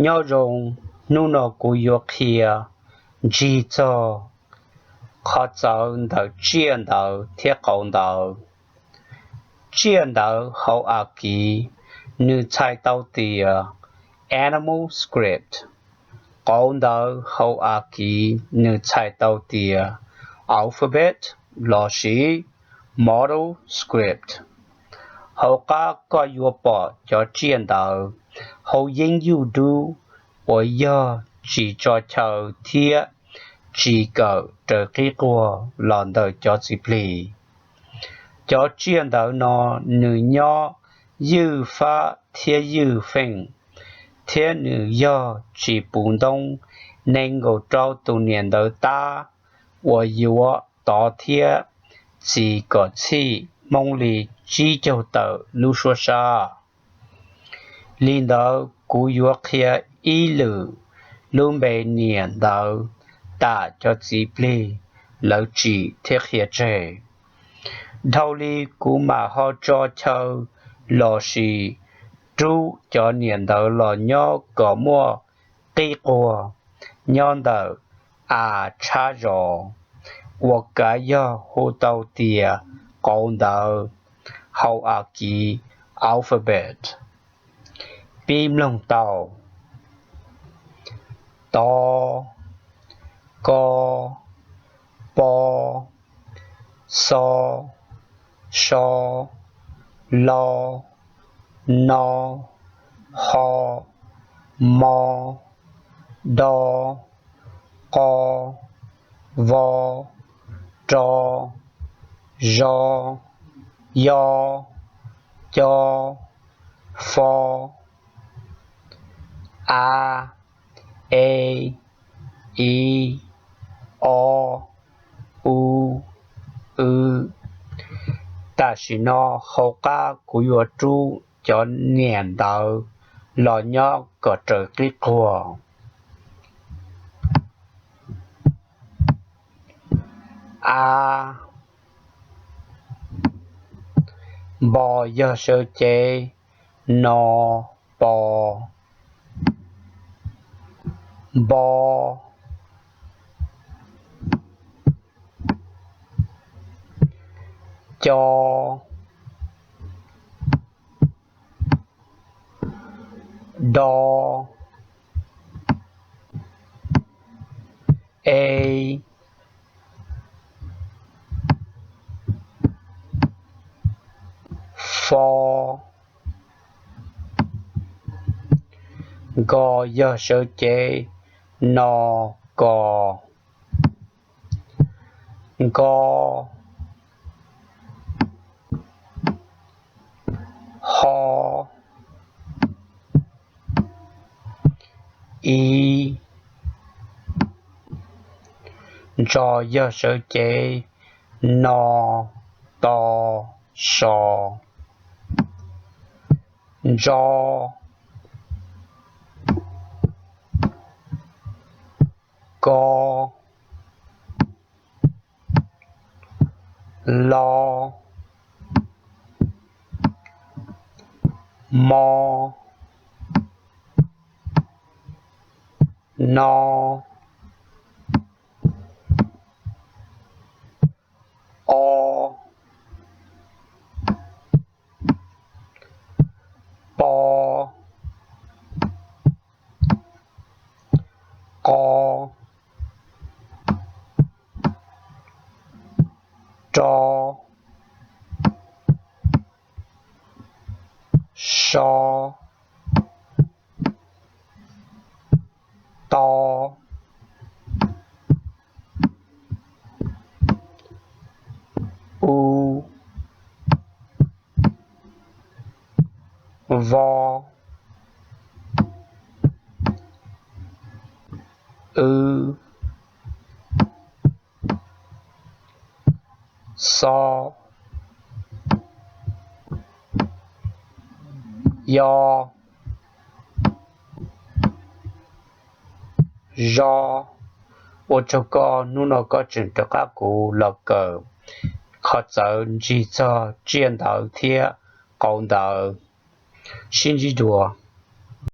Nyob zoo, hnub no kuv yuav qhia ntsig txog qhov txawv ntawm tsiaj ntawv thiab qauv ntawv. Tsiaj ntawv hauv Askiv nws txhais tau tias animal script. Qauv ntawv hauv Askiv nws txhais tau tias alphabet lossis model script. Hauv qab koj yuav pom cov tsiaj ntawv hauv yeeb yuj dub uas yog tsis tso chaw thiab tsis kawm raws qib quag los ntawm cov txiv plig. Cov tsiaj ntawv no nws nyob ywj fab thiab ywj feej, thiab nws yog tsis puv ntoob nees nkaum rau tus niam ntawv tab uas yuav tov thiab txi kom txhij Hmoob li tsib caug tawm lub suab sab. Li ntawd kuv yuav qhia ib lwm lub npe niam ntawv tam cov txiv plig lawv tsim thiab qhia tseg. Dhau li kuv mam ho tso chaw lossis rub cov niam ntawv los nyob kom muaj qib quag nyob ntawm a tshab zos uas kav yog hu tau tias qauv ntawv hauv Askiv alphabet. Pib mloog tau: to, ko, po, xo, so, lo, no, ho, mo, do, qo, vo, ro, zo, yo, co, fo, a, e, i, o, u, w. Tam sim no hauv qab kuv yuav rub cov niam ntawv los nyob kom raws qib quag. A, npo yog sawv cev, no, po, npo, co, do, e, fo, nko yog sawv cev, no, ko, nko, ho, i, ntso yog sawv cev, no, to, so, ntso, ko, lo, mo, no, o, po, qo, ro, so, to, u, vo, w, xo, yo, zo. Ua tsaug koj, hnub no koj tseem rov qab kuv los kawm qhov txawv ntsig txog tsiaj ntawv thiab qauv ntawv. Sib ntsib dua.